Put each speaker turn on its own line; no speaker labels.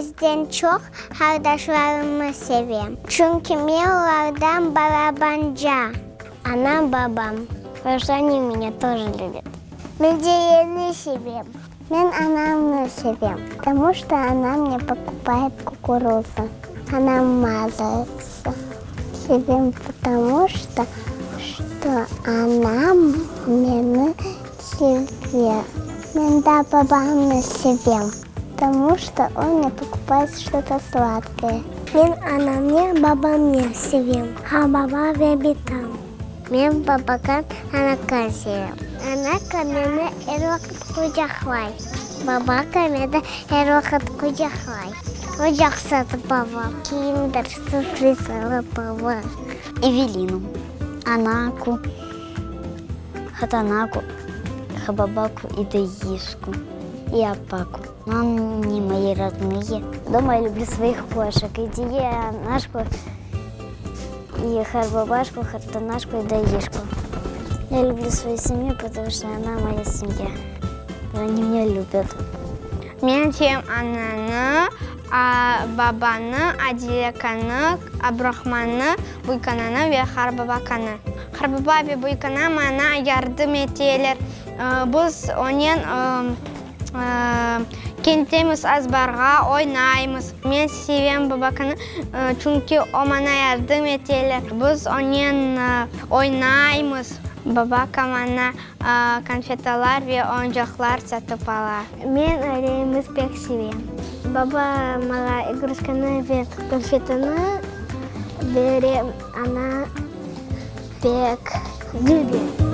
Kesden çoq qardaşlarımnı sevem, çünki men olardan barabanca. Anam, babam, потому что oni menya тоже lübят. Men Diyeni sevem. Men anamnı sevem, потому что ona mne покупает kukuruzu. Anam mazası sevem, потому что что anam meni seve. Men daa babamnı sevem, потому что on mne покупает что-то sladkoye. Men anamnen babamnen sevem, ha baba ve bitam. Men babakan anakan sevem. Anaka meni er vaqıt qucaqlay. Babaka meni er vaqıt qucaqlay. O yahşı babam. Kinder sürpriz ala baba.
Evelinu, anaku, hatanaku, hababaku и даишку, и апаку. Но они мои родные. Дома я люблю своих кошек. Идие, анашку, и харбабашку, хартанашку и даишку. Я люблю свою семью, потому что она моя семья. Они меня любят.
Men sevem ananı, babanı, Adilekanı, Abdurahmannı, büyükananı ve qartbabakanı. Qartbaba ve büyükana maña yardım eteler. Biz onen ketemiz azbarğa, oynaymız. Men sevem babakanı, çünki o maña yardım eteler. Biz onen oynaymız. Babaka maña konfetalar ve oyuncaqlar satıp ala.
Men ailemiz pek sevem. Baba maña igruşkanı ve konfetanı bere, ana pek dülber.